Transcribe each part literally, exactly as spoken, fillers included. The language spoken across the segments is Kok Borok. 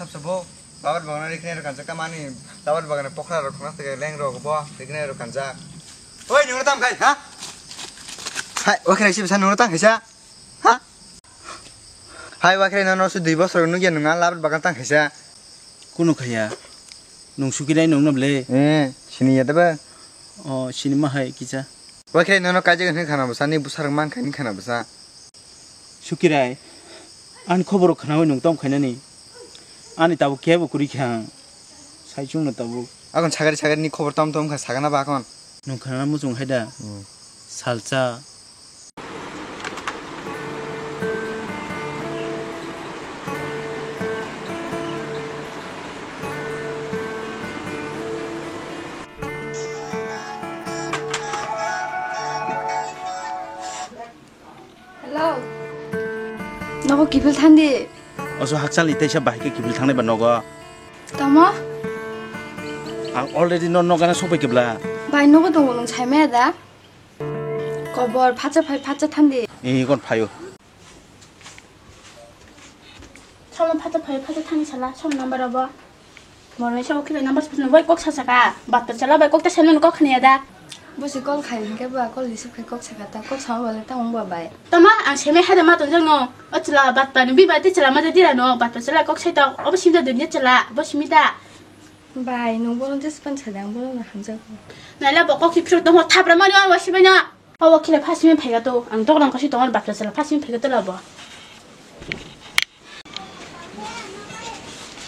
Sabsa bo, labar bagana riknai rok kanjak tamani, labar bagana pokra rok khna tege leng rok bo, riknai rok kanjak. Oi, nungro tam khai, ha? Hai, wakhe rai sibsa nungro tam khaisa. Ha? Hai, wakhe rai nono su dui bosor nungya nunga labar bagan tang khaisa. Kuno khaya. Nung sukirai nungno ble. Eh, sini ya deba. O, sini ma hai kisa. Wakhe rai nono kaijak hin khana bwsa, ni bwsarok man khai hin khana bwsa. Sukirai, ani khobor khnawi nung tom khainani. Ani tabuk kebo kuri kha ang. Saichung no tabuk. Akon sagari sagari ni khobor tom tom kha sagana ba akon. Nung khana muchung hai da. Hmm. Salsa. Hello. Nogo kiphil thandi. Oso hakchalni teisa bahai khe kiphil thangnai ba nogo. Tamo? Ang already no nogana sokbai kebla. Bai nogo tongo nung saimaya da? Kobor phacha phai phacha thandi. Ee, kon phaio. Somo phacha phai phacha thani sala, som number obo. Moroi sa okhi bai number sipis bai kok sa saka. Bat pa chala bai kok ta sanu kok khani ada. Bosi call khai hingke ba call receive khai kok saka ta kok sama bale ta ong ba bai. Tama ang seme hada ma tonjang no. O chila bat pa ni bi bai te chila ma de dira no. Bat pa chala kok sai ta obo sim da dunia chala. Bo simi da. Bai nung bono jespan chadang bono na hamjak. Naila bo kok si phirok tong thapra mani o wasi bai na. Obo khile phasimi phaika to, ang dokrang kasi tongo, bapla sala phasimi phaika to labo.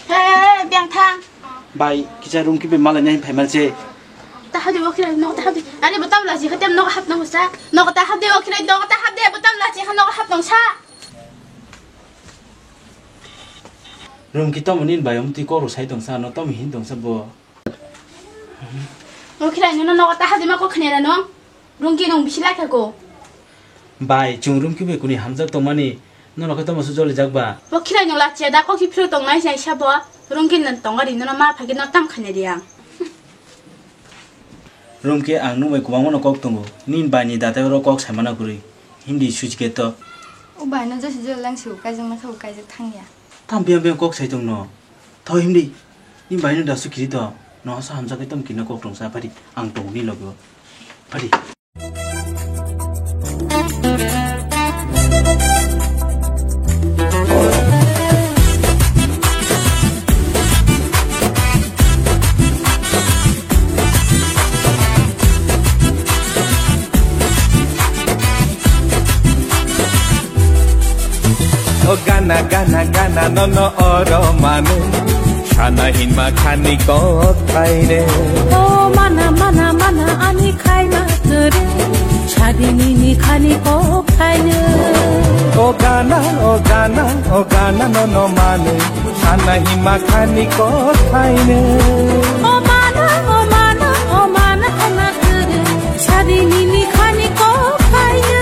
He, beng thang. Bai, kisa room kibe malai nai phai manse. Ta hadi bo khile, no ta hadi. Ani bo tabla ji khatem no hap no sa. No ta hadi bo khile, no ta hadi bo tabla ji kha no hap no sa. Room ki tomo nin bai, um twi koro sai tong sa, no tomo hin tong sa bo. Bo khilai nono nogo ta hadi ma kok khani rano. Rungki nung bisi lai kha ko. Bai, chung Rungki bai kuni hamjak tongmani, nono khe tamo su joli jak ba? Bo khilai nung lachiya da kok si phiro tong nai sai sa bo. Rungki nung tong ari nono ma phagi no tam khani riya. Rungki ang nung bai kwbangma no kok tongo. Nin bai ni datai oro kok sai mana kwrwi. Hindi switch gate to. O bai no jasi jol lang si kaijak na kha kaijak thang ya. Tam biyang biyang kok sai tong no. Thoi himdi. Ni bai no dasu kiri to. No asa hamjak khe tam kiri no kok tong sa pari. Ang tong ni logo. Pari. O gana, gana, gana, no, no, oro manu. Sana hinma khani kok thaine. O mana, mana, mana, ani khaima kwrwi. Sadi nini khani kok thaine. O gana, o gana, o gana, no, no, manu. Sana hima khani kok thaine. O mana, o mana, o mana, o na kuru. Sadi nini khani kok thaine.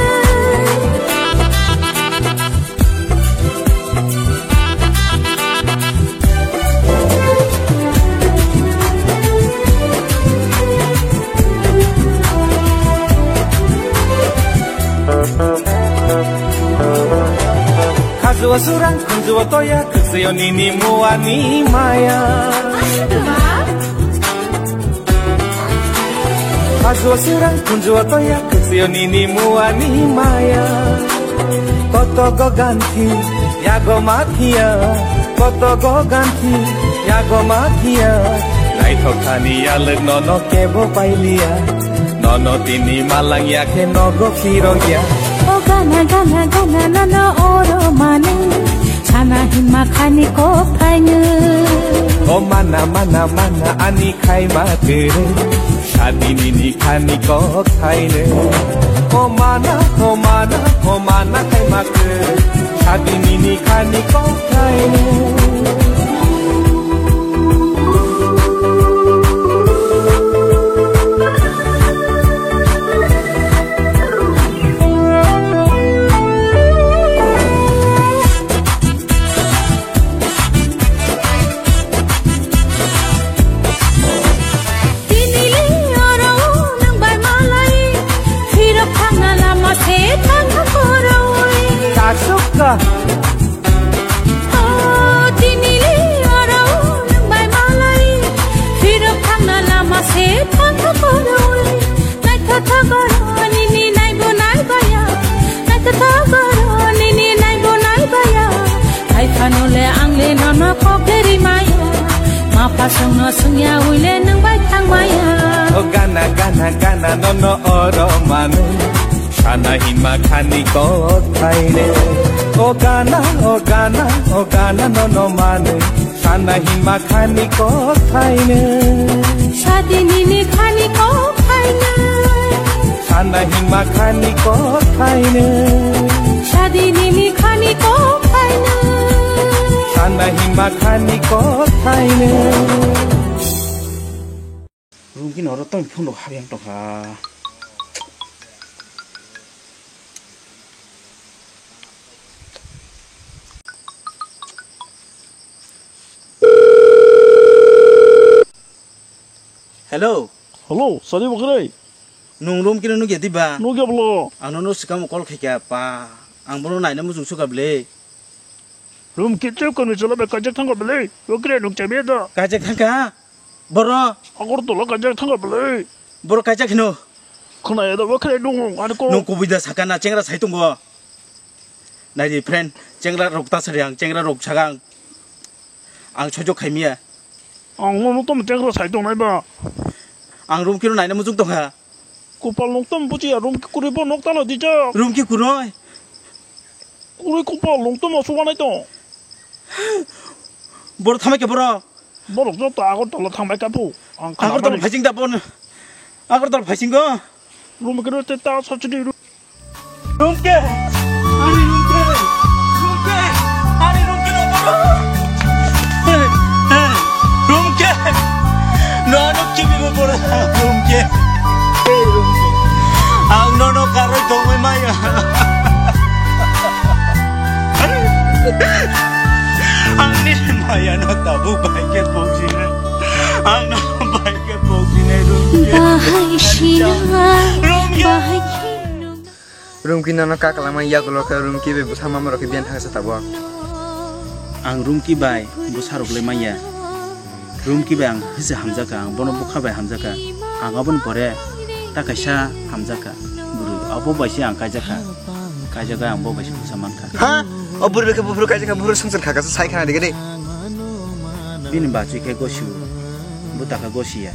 Khajua surang khunjua toya khwsio nini muani maya. Khajua surang khunjua toya khwsio nini muani maya. Koto go ganthi yago mathia. Koto go ganthi yago mathia. Naithok thani yalwk nono kebo pailiya. Nono tini malang ya khe nogo phirok ya. O gana gana gana nono oro manu. Sana hima khani kok thainwi. O mana mana mana ani khaima kwrwi. Sadi nini khani kok thainwi. O mana o mana o mana khaima kwrwi. Sadi nini khani kok thainwi. Tini le oro nang bai malai, phirok thangna lama se thangna koroi. Tasukka. O tini le Kokeri maya, mapha songno songya uile nwng bai thang maya. O gana, gana, gana, nono oro manu. Sana hima khani kothaine. O gana, o gana, o gana, nono manu. Sana hima khani kothaine. Sadi nini khani kothaine. Sana hima khani kothaine. Sadi nini khani kothaine. Sana hima khani kothaine. Rumki noro tong phone rok habiyang tongkha. Hello. Hello, sadi bwkhwrwi. Nwng Rumkino nukya diba? Nukya bwlo. Ang nono swkang call khaikha pa. Ang bono naina muchung sukha bwle. Rumki tei kwnwi chwla bai kaijak thangkha bwle. Bwkhwrwi nukcha bia da. Kaijak thangkha? Boro. Agartala kaijak thangkha bwle. Boro kaijak hino. Khwnaya da bwkhwrwi nung ani kok. Nwng kubui da sakha na chengra sai tongo. Naidi friend, chengra rok ta sari ang, chengra rok sagang. Ang sojok khaimiya. Ang nono tamo chengra sai tongnai ba. Ang Rumkino naina muchung tongkha. Kupal noktam buchiya Rumki kwrwi bo noktalo dijak. Rumki kwrwi? Kwrwi kupal noktam suganai tong. Boro thamai khe boro. Borok joto Agartala thangbai kha phu. Ang Agartala khnamani. Phaising da bon. Agartala phaisingo. Rumki no te ta sachiri ru. Rumki. Ani Rumki. Rumki. Ani Rumki no boro. Hey, hey. Rumki. No, no, kimi mo boro. Rumki. Hey, Rumki. Ang nono karwi tongwi maya. Angni maya no tabuk bai khe pokjinai. Ang no bai khe pokjinai Rumki. Bahai sina, Rumki. Bahai khe no. Rumki nono kakalangma yagulo khe Rumki bai bwsa mama rok khe biyan thangsa tabuk. Ang Rumki bai bwsa rok le manya. Rumki bai ang hise hamjakha, ang bono bwkha bai hamjakha. Ang aboni pore ta kaisa hamjakha. Bwrwi abo bai se ang kaijakha. Kaijakha ang bo bai se bwsa mankha. Ha? O bwrwi bai khe buphuru kaijakha, buphuru swngchar kha kasa sai khana dikhe de. Bini bachwi khe gosiu, buta khe gosiya.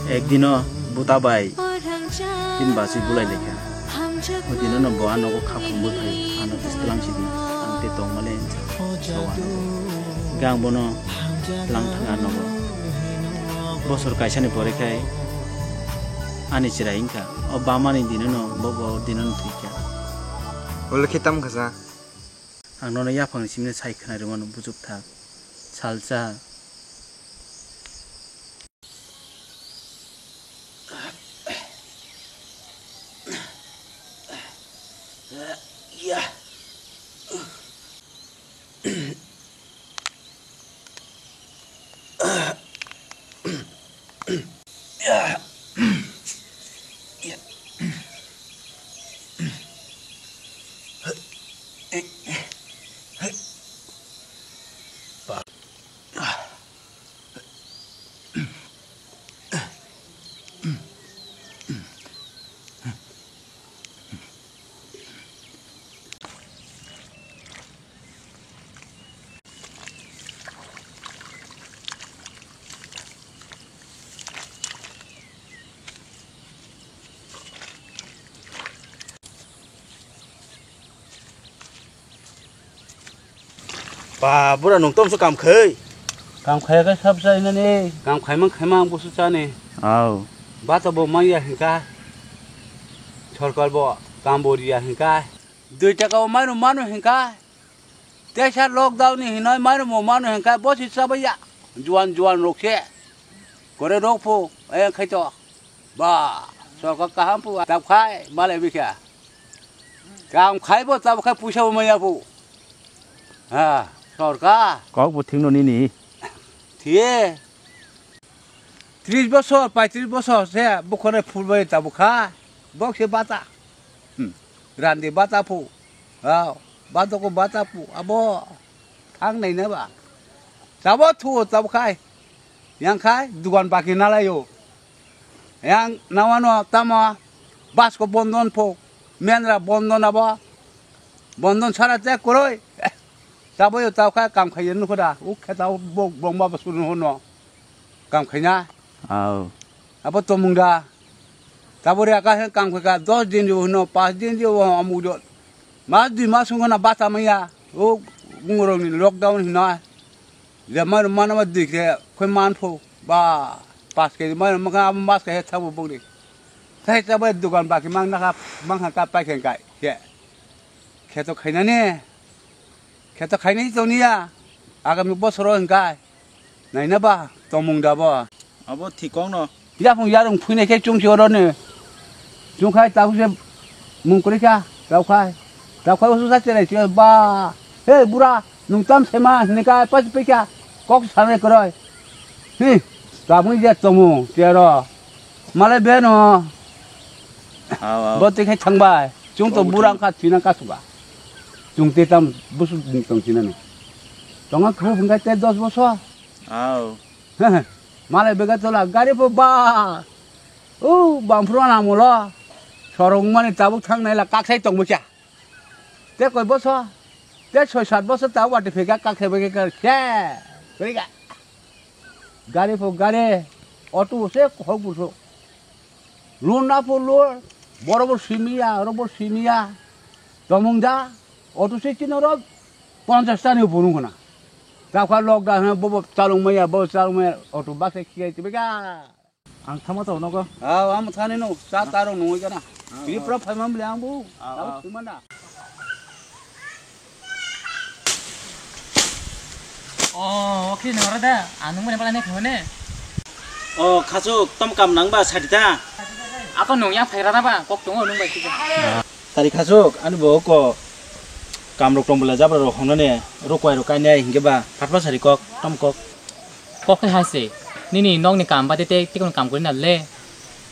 Ekdino buta bai bini bachwi bulai lekha. O dinono bo a nogo kha phungwi phai, ano tei twlang sidi, ang tei tongmale hinsa, sao ano. Hingke ang bono twlang thang a nogo. Bosor kaisani pore khai ani chwrai wngkha. O bamani dinono bo, bo dinono thwikha. Ulo khe tamo kha sa? Ang nono yaphangni simino sai khwnai rwmano buchuk thak. Salsa. Ba, bura nwng tomso kam khai? Kam khaya khe sab chai nani. Kam khaimang khaimang busu chani. Au. Bata bo manya hinka. Sorkar bo kam bo riya hinka. Dui taka bo mano mano hinka. Tesa lockdown ni hinoi mano mo mano hinka. Bosi chabaya. Juan juan rok se. Kore rok pho. Ayang khai to. Ba, sorkar kaham pu, tab khai, malai bikha. Kam khai bo, tab khai, puisa bo maya pu. Ha, sorkar. Kok bo thik no nini. Thiye. Tris bosor, paitris bosor se, bukhore phul bai tab khai. Bok se bata. Hmm. Randi bata pu. Ha, bata ko bata pu. Abo. Thang nai na ba. Tabo thu, tab khai. Yang khai dukan baki nalaio. Yang nawano tamo basko bondon pho, menra bondon abo. Bondon sara te koroi. Tabuk yo tabuk kha kam khaina nukho da. U khe tabuk bo-, bongma bo suru hwnno. Kam khaina. Au. Abo tongmung da. Tabuk re aka he kam khaika dos din jo hwnno, pas din jo amuk jo. Mas dui mas wngkha na bata maya. O ungorok ni lockdown hwnna. Je mano mano ma dui khe khoi man pho. Ba pas khe mano mangkha abo mas khe he thabu bongni. Thai tabuk dukan baki mang nakha, mang kha ka pai khe kai. Khe. Kheto khainani. Kheto khainai tongniya. Agami bosoro hwnkai. Naina ba tongmung da bo. Abo thikokno. Yapung yarung phuinai khe chungsi oro ni. Chungkhai tabuk se mung kwrwi kha. Taukhai. Taukhai usu sa cherai se ba. He bura, nung tam sema hwnwi ka pas pika. Kok sanai kwrwi. Hi. Tabuk ni je tongmung. Chero. Malai beno. Aw, aw. Bo twi khai thangbai. Chung to bura wngkha thwina kasuga. Chung te tam busu tong thinani. Tonga khu hwnkha te dos bosor. Aw. Malai bega tola gari pho ba. O bangphru na mulo. Sorong mani tabuk thangnai la kaksai tong bwkha. Te koi bosor. Te soi sat bosor tabuk wati phega kaksai bega khe. Bega. Gari pho gari, auto se hok buso. Lon na pho lon, boro bo simiya, oro bo simiya. Tomung da, auto se chino ro ponchash ta ni buru khna. Takha lok da hna bobo chalung maya, bo chalung maya, auto bus se khiya tibe ga. Ang thama to nogo. Aw, am thani no, sa taro nungoi kana. Aw, Tripura aw. Phaimam le ang bu. Aw, aw. Thumana. Oh, oke, nang ora da. Anung mane pala ne khone. Oh, khasuk, tom kam nang ba sadi ta. Ako nung yang phaira na ba, kok tongo nung bai kisa. Tari khasuk, ani bo ko kam rok tong bela jabra rok hongna ne, rok kwai rok kai ne hingke ba, phatma sari kok, tom kok. Kok hai se, nini nokni kam bade te, te kono kam kuri na le.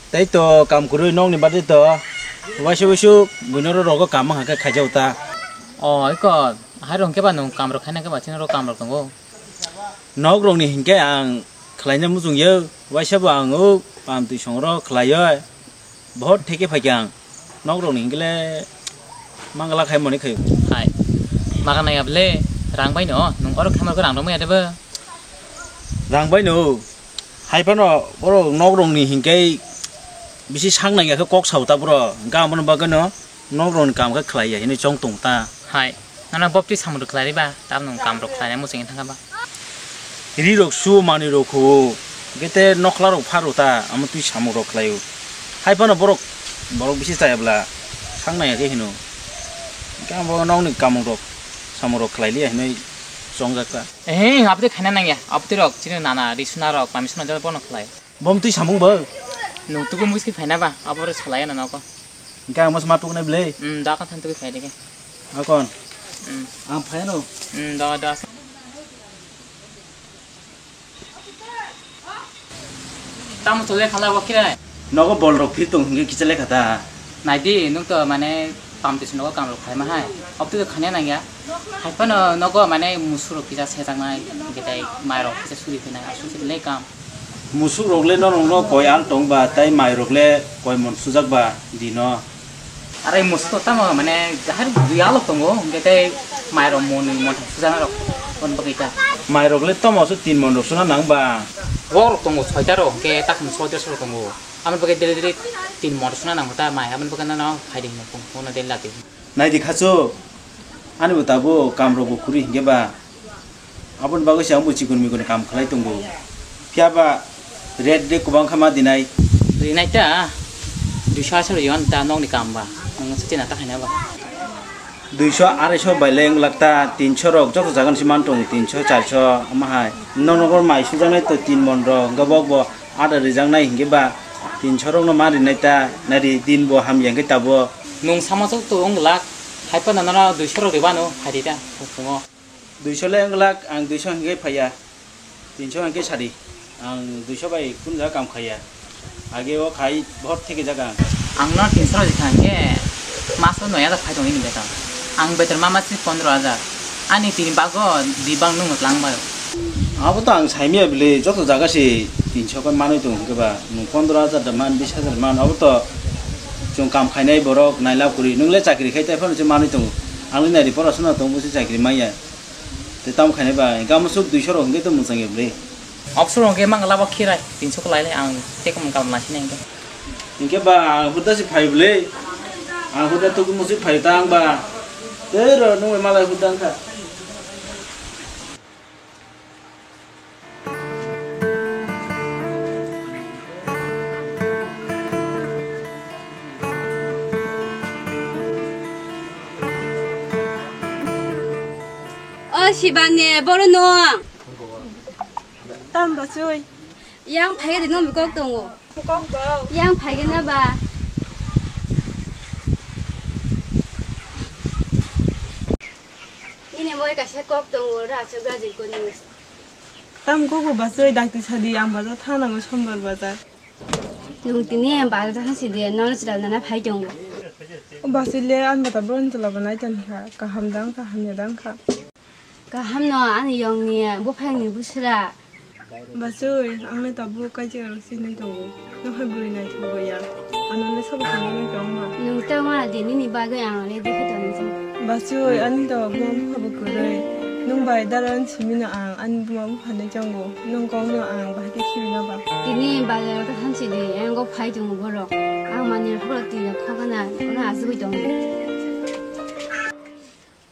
Tei to kam kwrwi nokni bagwi to waisa waisa buino ro rogo kam wngkha khe khaijao ta. O iko, hai rok hwnkhe ba nwng kam rok khaina khe ba chini ro kam rok tongo. Nok rokni hinkhe ang khlaina muchung yo, waisa bo ang o pam twi song ro khlai o, bohot theke phai khe ang nok rokni hinkhe le mangala khai mani khai. Hai, maga nai able, rang bai no, nwng oro khamar ko rang rok maya de bo. Rang bai no. Hai phano borok nok rokni hinkhe bisi sak nangya khe kok sao ta borok. Hinkhe aboni bagwino nok rokni kam khe khlai ya hinwi chong tong ta. Hai, nono boptwi samung rok khlai ri ba, tabno kam rok khlai nai muchungwi thangkha ba. Ri rok su manwi rok kho, hinkhe te nokhla rok pharo ta, amo twi samung rok khlai o. Hai phano borok, borok bisi chaya bwla sak nangya khe hino. Hinkhe abo nokni kamung rok, samung rok khlai li ya hinwi chongjak ta. Ehe, abotwi khaina nangya, abotwi rok, chini nana, risuna rok, kami suna jora bono khlai. Bom twi samung bo? Nwng tuku muiski phaina ba, abo re salai na nogo. Hingke ang mas ma tuknai bwle? Hmm, da kan than tuku phai dege. Akon? Hmm. Ang phai no? Hmm, da, da. Tamo tole khala bo kirai. Nogo bol rok phir tong hingke kicha lekha ta. Nai di, nwng to mane pam twi sinogo kam rok khlaima hai. Obtwi to khania nangya. Hai phano nogo mane musuk rok kisa sejaknai, hingke tai mai rok kisa suri phinai, aswk se le kam. Musuk rok le norok no koi al tong ba, tai mai rok le koi mon sujak ba dino. Are musuk to tamo mane jahar dui alok tongo, hingke tai mai rok mon, mon sujak rok kon bagwi ta. Mai rok le tamo so tin mon rok suna nang ba. Wok rok tongo, soita rok, hingke tak soi dersho rok tongo. Aboni bagwi daily daily tin mon suna nang ta mai, aboni bagwi no phaidi hinwi phone, phone daily lati. Naidi khachu, ani bo tabuk kam rok bo kwrwi hinkhe ba, aboni bagwi se ang bo chikon mikon kam khlai tongo. Phiya ba rate de kwbang kha ma dinai. Rinai ta, duiso aswk riyon ta nokni kam ba, ang se china ta khaina ba. Duiso, araiso bai le wng lak ta, tinso rok joto jaga ni se man tongo, tinso, charso, omo hai. Nogo mai sujaknai to tin mon rok, hwnkhe bo bo ada rijaknai hinkhe ba, tinso rok no ma rinai ta, nari din bo hamya hinkhe tabuk. Nwng sama sok to wng glak, hai phano nono duiso rok ribano, phaidi ta, phungo. Duiso le wng glak, ang duiso hinkhe phaiya, tinso hinkhe sadi, ang duiso bai kunu jaga kam khaiya, age o khai bohot theke jaga ang. Ang no tinso rok rikha hinkhe maso noi hajar phai tongni beton, ang beton ma masi pondro hajar, ani tini bago di bang nwng tlang bai. Abo to ang saimaya bile, joto jaga se tinso khe manwi tongo hinkhe ba, nwng pondro hajar da man, bis hajar man, abo to chwng kam khainai borok nailab kwrwi, nwng le chakri khai tai phano se manwi tongo, ang le naidi porasona tongo, bo se chakri manya. Tei tamo khainai ba, gamo suk duiso rok hwnkhe to mwchang ya bwle. Option rok hwnkhe mang labo khirai, tinso khlai le ang tei kaman kaman nai sini hwnkhe. Hwnkhe ba, ang huda se phai bwle. Ang huda to musuk phai ta ang ba. Tei ro nung malai huda wngkha. O Sibani, boro no. Tam bachoi. Yang phai de no kok tongo. Kok to. Yang phai na ba. Nini moi kaisa kok tongo, ra chok gajil koni. Tam gogo bachoi dakti sadi ang bajar thanango Sombar bajar. Nung tini bajar thang sidi, nono chwla nana phai tongo. O bachoi le ang bata bron chwla banai tongkha, kaham dang kha, hamya dang kha. Kaham no ani yong ni buphang ni busra. Bachoi, ang le tabuk kaijak rok sini tongo. Nokha bwrwi naithok ya. Ano le sabo khamani tong ma. Nung tongma de nini bagwi ang ready khe tong jang. Bachoi, ani to buma bupha bo kwrwi. Nung bai dalan simi no ang ani buma bupha ni tongo. Nung kok no ang bahai khe simi no ba. Tini bazar ta thansi di, ang go phai tongo borok. Ang mani horo twi na khogana, kono asugwi tongo.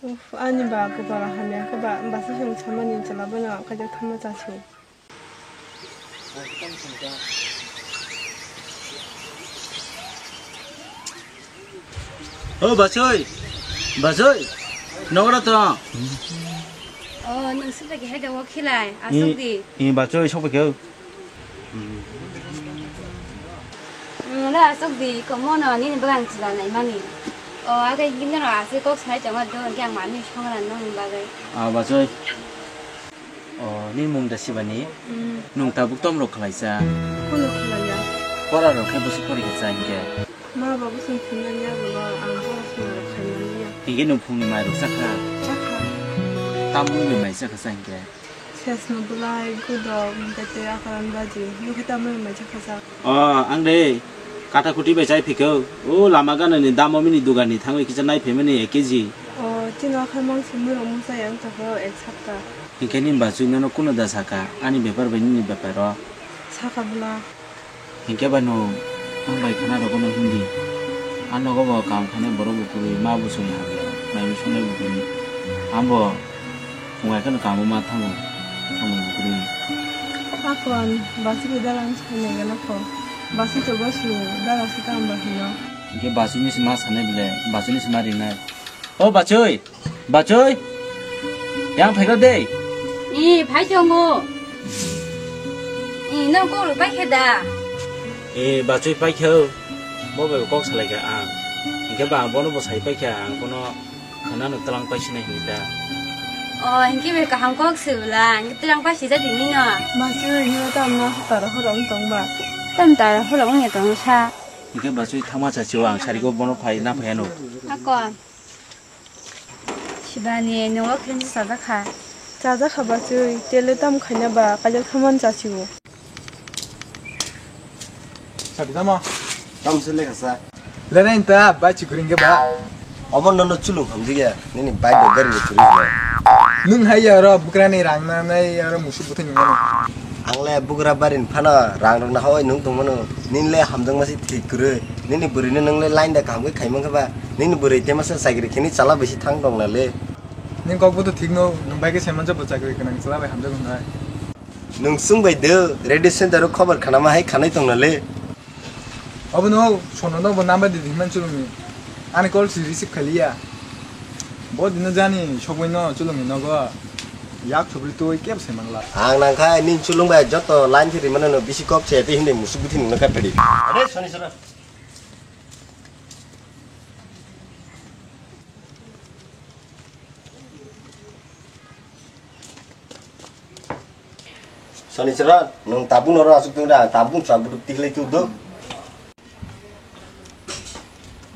Uff, ani ba kopal hamya khe ba, basa se samani chwla bono kaijak thamma chasu. O bachoi, bachoi, nogora to. O, nung sibra ke haida o khilai, asok di. I bachoi, sok khe. Wngla aswk di, komono nini bwkang chwla naimani. O, age himno aswk kok sai tongma do, hwnkhe ang manwi songla nokni bagwi. Ah, bachoi. O, nini mung da Sibani? Hmm. Nung tabuk tom rok khlaisa? Kuno khlaiya. Pora rok khe bwswk pori khe cha hinkhe? Ma babu song thumnani abono ang pora song rok khaimani ya. Hinkhe nung phungni mai rok chakha? Chakha. Tam wngwi mai chakha cha hinkhe? Sesno bwlai, gudok, hinkhe tei akoran baji, nukhe tamo mai chakha sa. O, ang de, kata kuti bai chai phikho, o lama ganani damo mini dugani thangwi kisa nai phaimani ek kg. O, chini akhai mang se mwrwk mwsa yang tokho ek sapta. Hinkhe nini bachwi nono kuno da saka, ani bepar bai nini bepar o? Saka bwla. Hinkhe ba nwng, nwng bai khana rwgwno himdi. A nogo bo kam khainai borok bo kwrwi, ma bwswkni hamya, mai bwswknai bo kwrwi. Ang bo phungai kheno kamo ma thango, samung bo kwrwi. Akon, bachwi dalan sai nai gana kho. Bachwi to bachwi, dala se tamo ba hino. Hinkhe bachwini se ma sanai bwle, bachwini se ma rinai. O bachwi, bachwi. Yang phaikha de. I, phai tongo. I, nang kok rok paikha da? I, bachwi paikha. Bo bai kok salai kha ang. Hinkhe ba ang bono bo sai paikha, ang bono khana no tlang paisinai hinwi da. O, hinkhe bai kaham kok se bwla, hinkhe tlang paisi ja tini no. Bachwi, hino tamo tara horo wng tong ba? Tam tara horo wng ya tong sa. Hinkhe bachwi thangma chachi o ang sari go bono phai na phai ano. Akon. Sibani, nwng o khe chajak kha? Chajak kha bachwi, tele tamo khaina ba, kaijak thamani chasigo. Sabi tamo? Tamo se lekha sa. Lere inta, bai chikuri inge ba. Obo nono chulung hamjik ya, nini bai bo gari bo churi ya. Nwng hai ya oro bukrani rang nanai, oro musuk bwthai nungmano. Ang le bugra barini phano rang rok nahoi nung tongmano. Nini le hamjakma se thik kwrwi. Nini bwrwino nung le line da kaham khe khai mankha ba. Nini bwrwi tei masa chakri khini chala bai se thang tong na le. Nini kok bo to thik no, nwng bai khe sai mansa bo chakri gwnang chala bai hamjak wngnai. Nwng chwng bai de radio center o khobor khanama hai khanai tong na le. Obono sono no bo number di di man chulungni. Ani call si receive khaliya. Bo dino jani sogwi no chulungni nogo. Yak thubri twi kebo se mangla. Ang nang khai nini chulung bai joto line khe rimano no bisi kok se tei hinde musuk bithi nungna kha bedi. Are soni sora. Sonichara, nwng tabuk noro asuk tong da, tabuk chwak buduk tiklai tu do.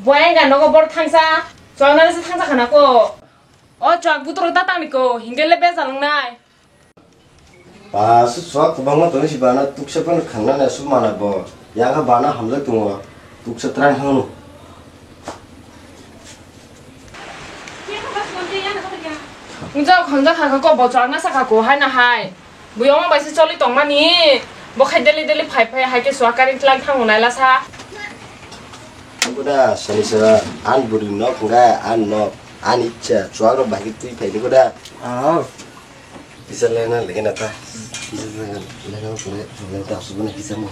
Bo engga nogo bor thangsa, chwak nani se thangsa khana ko. O chwak butro ta tangni ko, hingle le bejal wngnai. Ba, su chwak kwbangma tongwi si bana tuksa phano khangnani asuk mana bo. Yang kha bana hamjak tongo, tuksa trai hano. Jao khongjak kha kha ko bo chwak na saka ko hai na hai. Buyong bai se choli tongmani. Bo khai deli deli phai phai hai ke chwak kari tlang thang unai lasa. Kuda sani sara an buri nok nga an nok an icha chwak ro bai twi phai kuda. Ah. Kisa lena lena ta. Kisa lena lena pore lena ta asubuna kisa mo.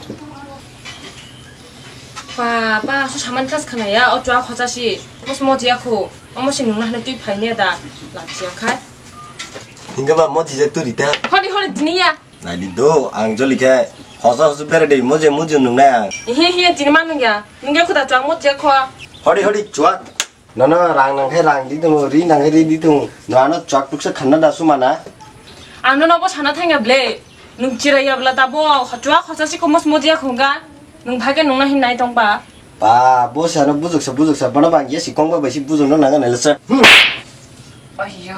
Pa pa su saman khas khana ya o chwak khocha si. Mos mo ya kho. Omo si nungna hana twi phai ne da. Lachia khai. Hinga ba mo jijak tu rita. Hori hori dini ya. Nai di do ang joli khe. Hosa hosa bere de moje moje nungnai ang. He he dini ma nungya. Nungya khuda chwak mo ya kho. Hori hori chwak. Nono rang nang khe rang di tongo, ri nang khe ri di tongo. No ano chwak tuksa khanna da sumana. Ang nono bo sana thangya ble. Nung chiraiya bla tabo chwak khocha si komos modia khunga. Nung bhage nung na hin nai tong ba. Ba, bo sana bujuksa bujuksa bana bang ya si kong ba bai si bujukno nang na lesa. Hmm. Aiya,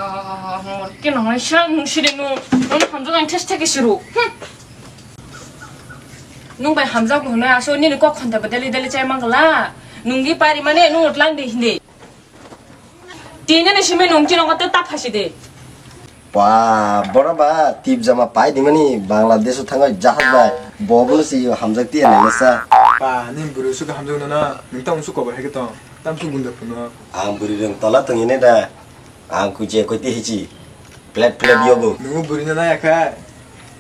mor ke nang sa nung sire nung. Nung hamjak ang test theke siru. Hmm. Nung bai hamjak hwnwi aso nini kok khonta ba deli deli chai mangla. Nunggi pari mane nung utlang de hindi. Tini ni simi nung chino kote ta phasi de. Ba, bora ba, tip jama pai di mani Bangladesh o thangai jahaj bai. Bo bo si hamjak tiya nai sa. Ba, ni buru su hamjak no na, nung ta unsuk kobo hai ke tong. Tam su gunda phuno. Ang buri reng tola tong ine da. Ang kuche koi ti hichi. Plat plat yogo. Nung buri na ya kha.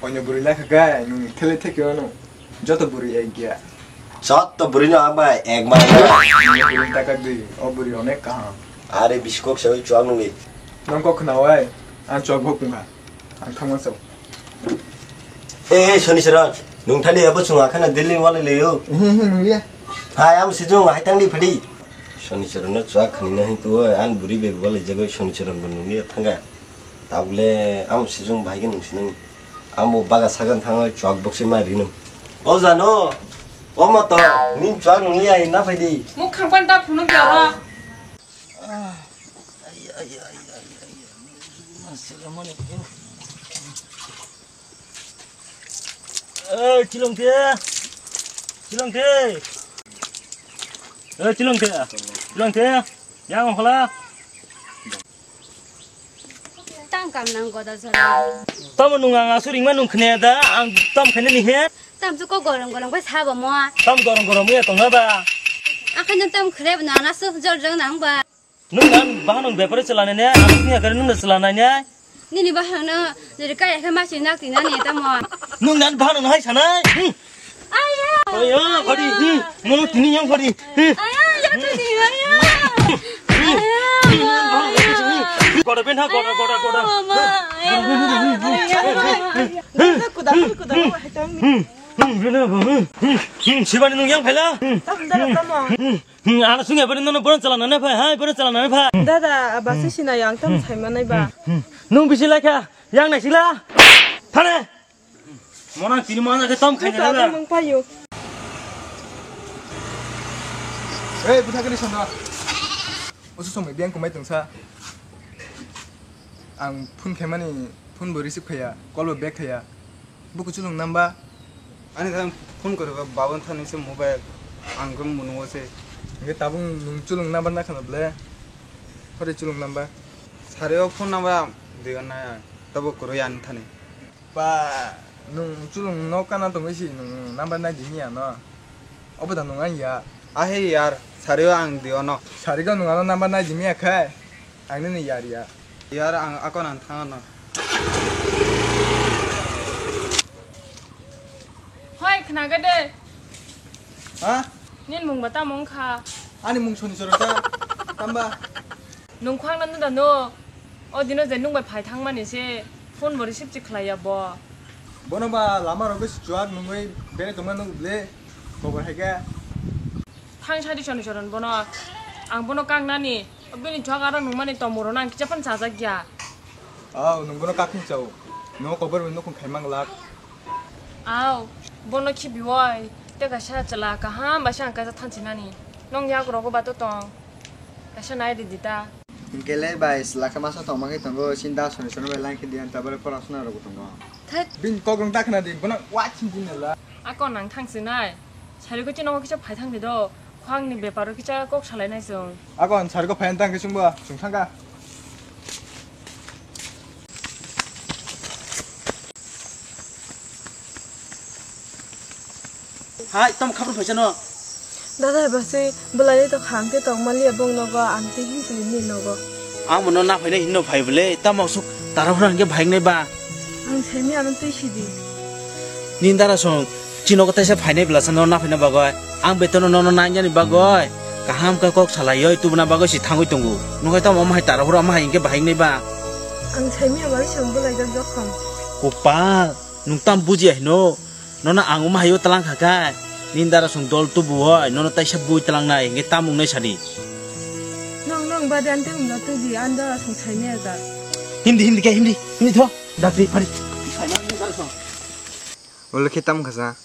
Onyo buri la kha kai, nung thele thek yo no. Joto buri ek gya. Joto buri no ang bai ek ma. Buri takak di, o buri onek kaham. Are biskok se chwak nungwi. Nang kok khna wai, ang chwak bok nungha. Ang thangma sao. Eh, eh, Soni Saran, nung thali abo chunga khana Delhi wale leyo. He he nungya. Hai am sijung hai tangli phadi. Soni Saran no chwak khani na hin tu an buri be wale jago Soni Saran bo nungya thanga. Tabule am sijung bai ke nung sinung. Amo baga sagan thango chwak boksi ma rino. O jano, o moto, nin chwak nung ya na phaidi. Muk khangpan ta phunuk ya ro. Eh, chilong te. Chilong te. Eh, chilong te. Chilong te. Yang hola. Tang kam nang goda jora. Tamo nung ang asuri ma nung khne da ang tam khne ni he. Tam chu ko gorong gorong bai sabo mo. Tam gorong gorong ya tong ba. Akhai nang tam khre na na su jor jang nang ba. Nung nan bahan nung bepare chalane ne ang sini agare nung chalane ne. Nini bahan no jeri kai khe ma chi nak ti na ni tamo. Nung nan bahan nung hai sanai. Hmm. Aya! Aya, gori, hmm, mono tini yang gori, hmm. Aya, ya tini, aya! Aya! Gora ben ha, gora, gora, gora. Mama, aya! Kuda, kuda, kuda, hai tang ni. Hmm, hmm, hmm, hmm, hmm, sibani nung yang phela. Tam dara tamo. Hmm, hmm, ana sung ya bani nono boran chalana ne phai, hai, boran chalana ne phai. Dada, abase sina yang tam sai manai ba. Hmm, hmm. Nung bisi laikha, yang nai sila. Thane. Monang tini mana ke tom khaina Buka la. Mung payo. Eh, buta kani sanda. Usu song biang kumai tungsa. Ang phone khaimani, phone bo receive khaya, call bo back khaya. Buku chulung namba. Ani thang phone kore ba babon thani se mobile. Ang kong munuo se. Nge tabung nung chulung namba na khana ble. Hore chulung namba. Sare o phone namba digan na. Tabo koro yan thani. Ba, nung chulung no kana tongwi si nung number nai di miya no. Obo da nung ang ya. Ahe yar, sario ang di ono. Sarigo nung ano number nai di miya khai. Ang nini yar ya. Yar ang akon ang thang ano. Hoi, khna ga de. Ha? Nin mung ba tamo wngkha? Ani mung Soni Choro ta. Tamba? Nung khwang nang da no. O dino je nung bai phai thang mani se phone bo receive chi khlai ya bo. Bono ba lama rogo si chuak nungwi bere tongma nung ble. Kobo hai khe. Thang sadi Soni Choron bono. Ang bono kang nani. Bini chuak aro nung mani tomo ro nang kicha phan chajak ya. Aw, nung bono kakni chao. Nung kobor bai nukhung khai mang lak. Aw, bono khibi wai. Te kaisa chwla kaham bai se ang kaisa thansinani. Nong yak rogo ba to tong. Kaisa nai ridi ta. Hinkele bai chwla khe masa tongma khe tongo, sin da Soni Choron bai line khe diyan tabare porasona rogo tongo. Thai. Bin kok rong ta khna di, bono wa chin chin la. Ako nang thangsinai. Sari ko chino kisa phai thang di do. Khwang ni beparo kisa kok salai nai chwng. Ako an sari ko phai tang khe chwng ba, chwng thang ka. Hai, tamo khabor phaisa no? Dada, hai basi, belai to khang te tong mali abong nogo, ang te hin tuli ni nogo. Ang mono na phaina hinno phai bole, tamo sok tara hura hingke bhai nai ba. Ang semi ano tui sidi. Nin dara song, chino ko taisa phainai belasa no na phaina bagoi. Ang betono nono nanjani bagoi. Kaham khe kok salai oi tubuna bagoi si thangoi tongo. Nukai tamo omo hai tara hura omo hai hingke bhai nai ba. Ang semi abari song belai jak jokhom. Kopal, nung tam buji hai no. Nono ang omo hai o tlang kha kha. Nin dara song dol tubu oi, nono taisa bui tlang nai, hingke tam wngnai sadi. Nong nong bade ante umla tuji, an dara song saini aga. Hindi, hindi khe, hindi, hindi tho. Dati, pari. Ulo khe tam khasa.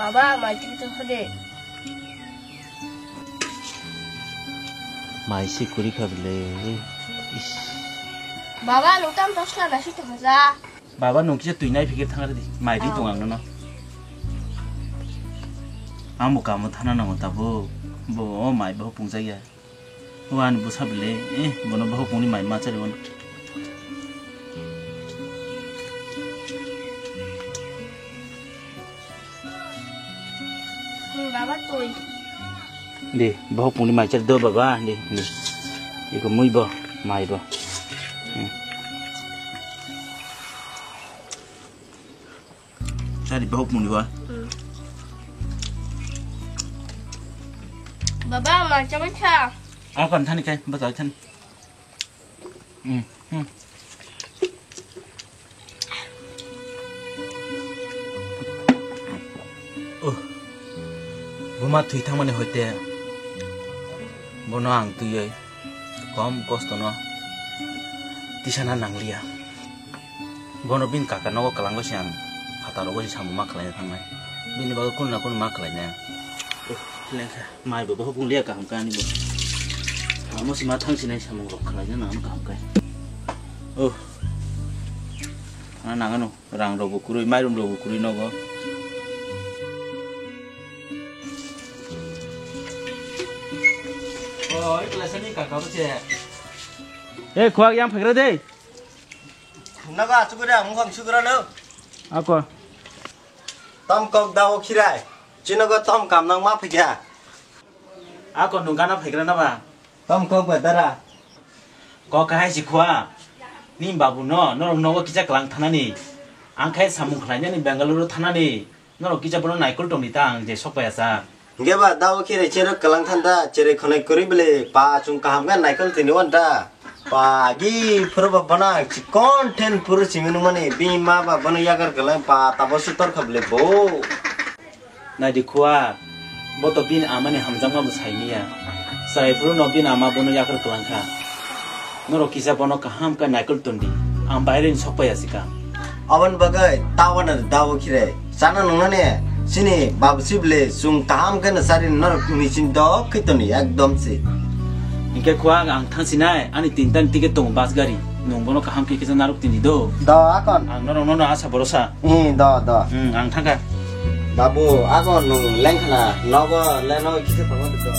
Baba, mai twi tongkha de. Mai se kwrwi kha bile. Is. Baba, nwng tam toshla nasi tongkha ja. Baba, nwng kisa twi nai phikir thang di. Mai ri tong ang nono. Ang bo kamo thana nango tabuk. Bo o mai bo pungjak ya. O ani bwsa bile, eh, bono bohok mungni mai ma chari bono. Hmm, baba twi. Di, bohok mungni mai chari do baba, di, di. Iko mui bo, mai bo. Hmm. Tadi bahuk muni ba. Hmm. Baba, ma chabai kha. Akan thani kai, bata thani. Hmm, hmm. Oh. Buma thui thangmani hoite. Bono ang twiwi. Kom kosto no tisana nangliya. Bono bini kaka nogo kwlangwi se ang phataro gwi samung ma khlaina thangnai. Bini bagwi kunu na kunu ma khlainai. Lengkha mai bo bohok wng liya kaham khe ani bo. Amo se ma thang sinai samung rok khlaina nang kaham khe. Oh. Ana nangano rang rok bo kwrwi, mairum rok bo kwrwi nogo. Oh, i klasani kaka bo se. Eh, khuak yang phaikra de. Naga chukura, mungkhang chukura no. Ako. Tam kok da o khirai. Chinogo tam kam nang ma phikya. Ako nung gana phaikra na ba? Tam kok ba dara. Kok kahai si khua. Ni babu no, norok nogo kisa klang thanani. Ang khai samung khlainani Bengaluru thanani. Norok kisa bono naikol tongdi ta ang je sokpaiya sa. Hingke ba dabo khe cherok kalang thanta, cherai khonai kwrwi bele pa chung kaham khe naikol tini wanta. Pa gi phuru ba bana chikon then phuru simi nungmani bini ma ba bono yakar kalang pa tabo sutor kha bele bo. Naidi khua, bo to bini amani hamjakma bo saimiya. Chwrai phuru no bini ama bono yakar kalang kha. Norok kisa bono kaham khe naikol tondi. Ang baireni sokpaiya sikha. Aboni bagwi tabana dabu khire. Chana nungnani chini babu sibile chwng kaham khe no chari norok ni chin dok khe toni ekdom se. Hinkhe khua ang thangsinai ani tinta ni ticket tongo bus gari. Nwng bono kaham khe kisa narwk tini do. Do akon. Ang norok nono asa borosa. Hmm, do, do. Hmm, ang thangkha. Babu, akon nwng lengkhana nogo le nogo kisa tongo do.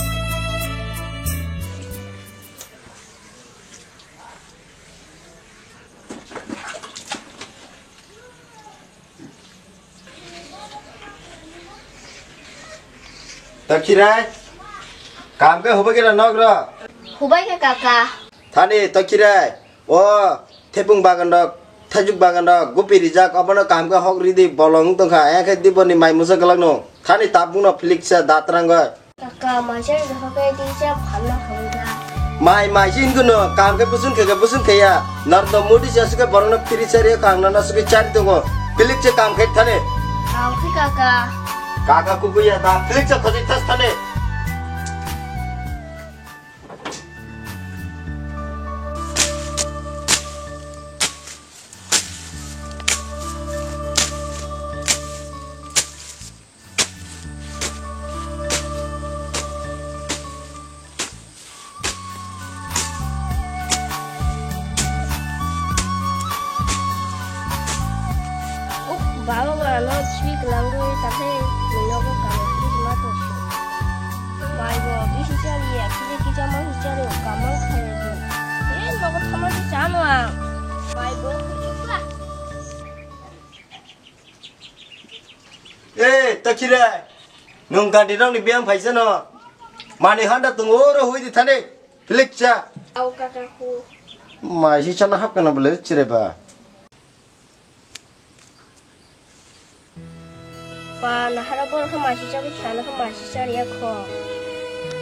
Takhirai, kam khe hubai khe nok ro? Hubai khe kaka. Thani takhirai, o thepung bagan rok, thajuk bagan rok, gupi rijak, obono kam khe hok ridi bolong tongkha, engkhe diboni mai musa galak no. Thani tabung no philik sa datrang goi. Kaka, maisari dohor khe tisa phalna hamja. Mai, mai sin kuno, kam khe busun khe, khe busun khe ya. Narno mudi se asuk khe borokno phiri chari kha, ang nana asuk khe chari tongo. Pilik che kam khe thani. Ang khe kaka. Kaka kukuya da, pilik che khoji thas thani. Uk, baba, ba, ano chwi kwlangwi, Tamo hichari kamang khayo. Eh, nogo thamani chano ang. Mai bo kuchukla. Eh, takhire. Nung gandi rok ni biyang phaisa no. Mani handa tung oro hui di thani. Philik cha. Au kaka hu. Mai si chana hap kana bole chire ba. Pa, nahara borok khe masi chagwi sana khe masi chariya kho.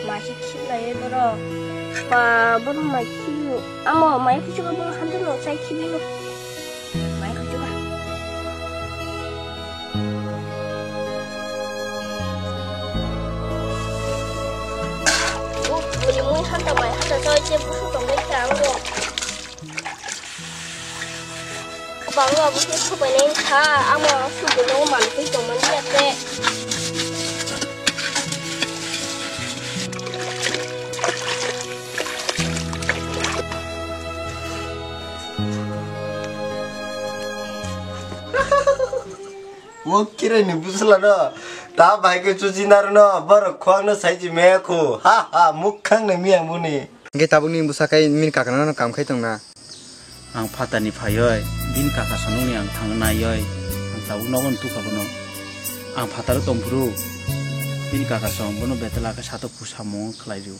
Masi khiblaiwi borok. Pa, borok mai khibi. Amo mai kuchugo borok hamjak no chai khibi no. Mai kuchugo. Uk, bini mui hanta mai hanta chai che busu tongwi kha ango. Bangla bo khe subainai wngkha, ama subaino manwi tongmani ya khe. O kirai ni busla no, ta bai khe chuchi narno, borok khwang no sai ji me khu, ha ha, mukhang ni miya muni. Hingke tabukni bwsa khe nini kakano no kam khai tongna. Ang phatarni phaioi, bini kaka sonokni ang thangna naioi, ang tabuk nogo tukha bono. Ang phataro tongphuru, bini kaka song bono betala khe satok phu samung khlai rw.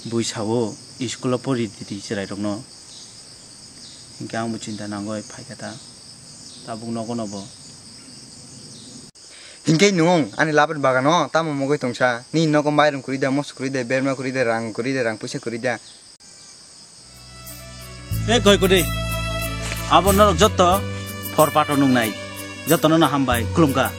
Bui sao, school o pori di chwrai rokno. Hingke ang bo chinta nangoi phaikha ta, tabuk nogo no bo. Hinkhe nwng ani lapen bagano tamo mugwi tongsa? Nini nogo mairum kwrwi da, moso kwrwi da, berma kwrwi da, rang kwrwi da, rang puisa kwrwi da? E koi kwrwi. Abo norok jotto phor pato nungnai. Jottono no hambai khulumkha.